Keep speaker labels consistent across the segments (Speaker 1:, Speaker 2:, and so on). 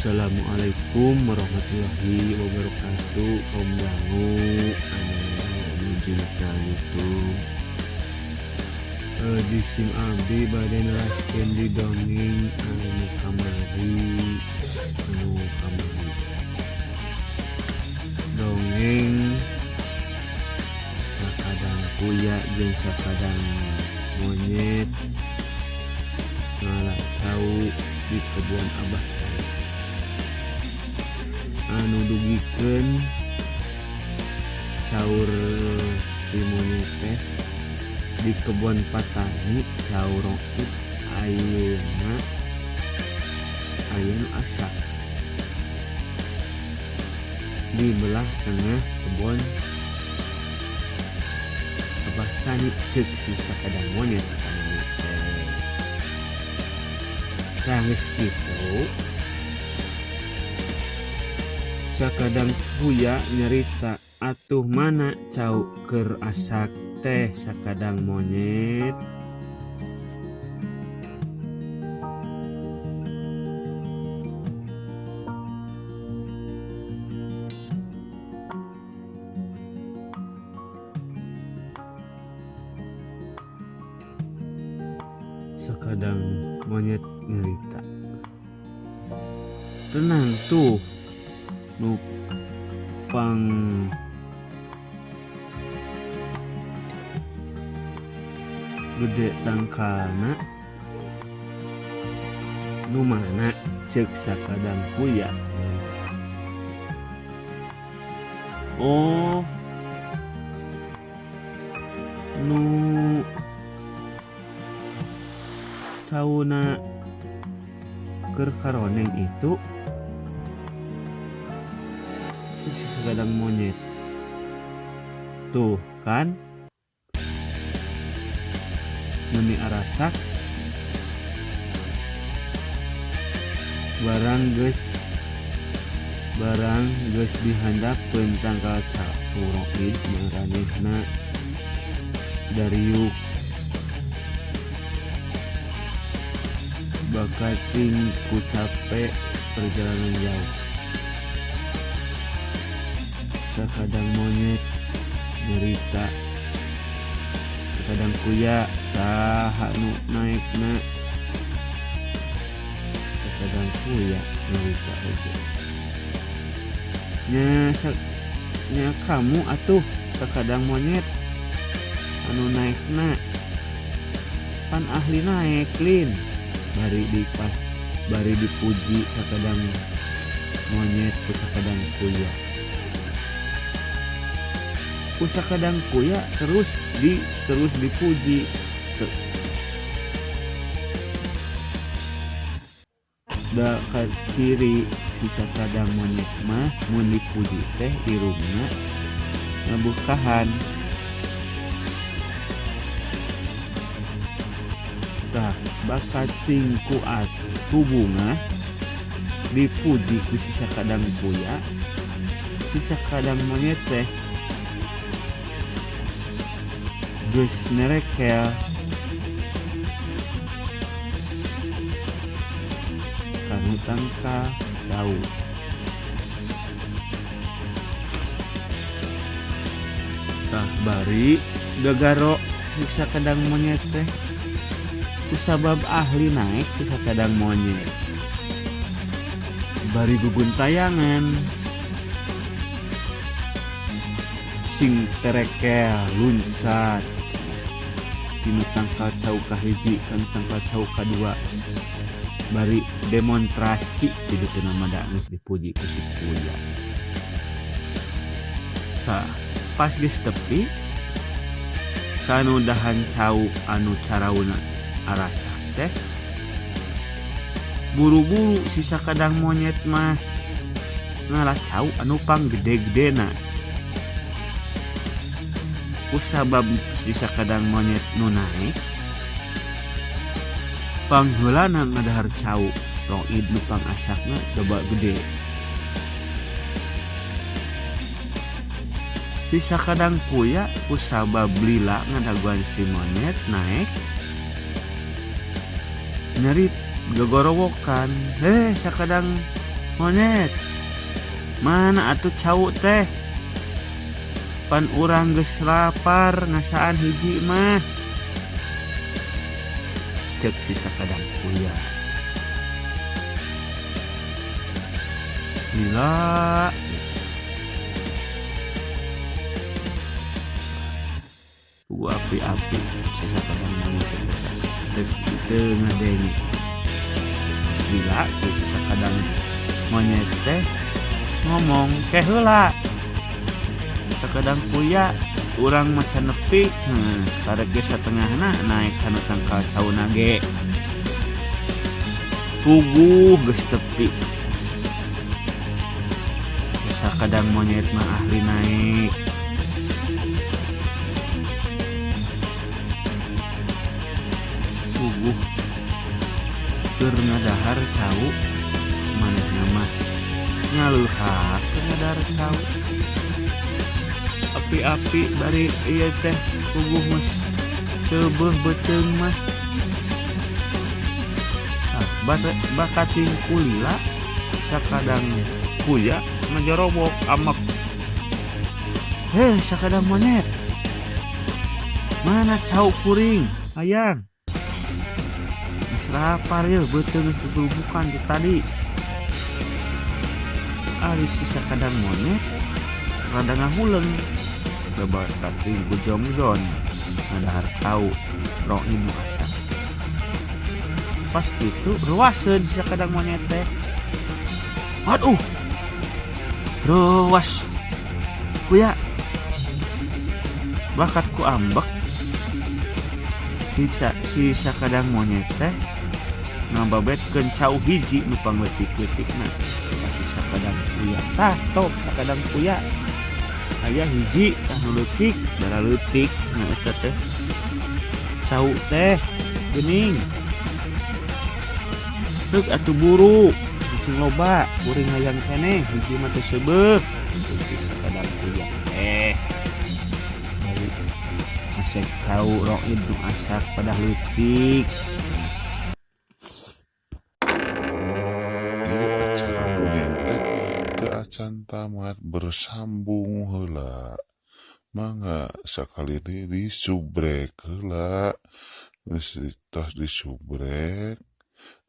Speaker 1: Assalamualaikum warahmatullahi wabarakatuh. Om dangu anu
Speaker 2: Nuju YouTube.
Speaker 1: Di sim abdi bade neraskeun di dongeng anu kamari, anu kamari dongeng Sakadang Kuya jeung Sakadang Monyet ngala cau di kebun Abah Tani, anu dugikeun saur si monyet teh di kebun patani cau roib ayeuna aya nu asak di belah tengah kebun Abah Tani, cek si Sakadang Monyet teh. Tah, geus kitu Sakadang Kuya nyarita, "Atuh mana cau keur asak teh, Sakadang Monyet?" Sakadang Monyet nyarita, "Tenang tuh, nu pang gede tangkalna." "Nu mana?" cek Sakadang Kuya. "Oh, nu cauna keur karoneng itu," cek si Sakadang Monyet. "Tuh kan meni arasak barang geus dihandapeun tangkal cau roid maranehna dariuk bakating ku cape perjalanan jauh." Sakadang Monyet nyarita, "Sakadang Kuya, saha nu naekna?" Sakadang Kuya nyarita oge, "Nya, nya kamu atuh, Sakadang Monyet, anu naekna, pan ahli naek lin." Bari dipuji Sakadang Monyet ku Sakadang Kuya, ku Sakadang Kuya terus dipuji. Da ciri si Sakadang Monyet mah mun dipuji teh irungna ngabukahan. Tah, bakating ku atuh bungah dipuji ku si Sakadang Kuya, si Sakadang Monyet teh geus nerekel kanu tangkal cau. Tah, bari gagaro si Sakadang Monyet teh kusabab ahli naek si Sakadang Monyet, bari guguntayangan sing terekel luncat tinu tangkal cau kahiji kana tangkal cau kadua, bari demonstrasi di ditu mah, da geus dipuji ku si Kuya. Tah, pas geus tepi kanu dahan cau anu carauna arasak teh, buru-buru si Sakadang Monyet mah ngala cau anu pang gede-gedena. Kusabab si Sakadang Monyet nu naek pangheulana ngadahar cau roid nu pang asakna coba gede, si Sakadang Kuya kusabab lila ngadaguan si monyet naek nyerit gogorowokan, "Eh, Sakadang Monyet, mana atuh cau teh? Pan urang geus lapar ngasaan hiji mah. Cek si sakadang kuya. Lila. Pugu api-api si sakadang monyet teh teu ngadenge. Lila si sakadang monyet teh ngomong ke heula. Sakadang kuya urang macan nepi cenah karek ge satengahna naek kana tangkal cauna ge. Puguh geus tepi. Sakadang monyet mah ahli naek. Puguh keur ngadahar cau manehna mah ngaleuhak keur ngadahar cau. Api-api bari ieu teh puguh geus seubeuh beuteung mah. Ah, bakating kulila sakadang kuya ngajorobok amek. Heh, sakadang monyet. Mana cau kuring? Hayang. Geus lapar yeuh beuteung geus gegelubukan ti tadi. Ari si sakadang monyet rada ngahuleng. Bakating ku jongjon ngadahar cau roin nu asak. Pas kitu ruaseun si sakadang monyet teh. Waduh. Ruas. Kuya. Bakat ku ambek. Si sakadang monyet teh ngababetkeun cau hiji nu pangleutik-leutikna. Ka si sakadang kuya. Tah top sakadang kuya. Aya hiji tah nu leutik, dara leutik cenah eta teh. Cau teh geuning. Heuk atuh buru, sing loba, kuring hayang keneh hiji mah teu seubeuh. Si sakadang kuya teh. Bari masek cau roid nu asak padah leutik.
Speaker 3: Ieu acara dongeng teh teu acan tamat bersambung heula. Mangga sakali deui disubrek heula. Geus tos disubrek,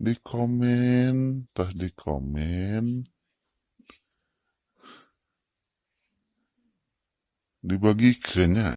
Speaker 3: dikomen, tos dikomen, dibagikeun nya.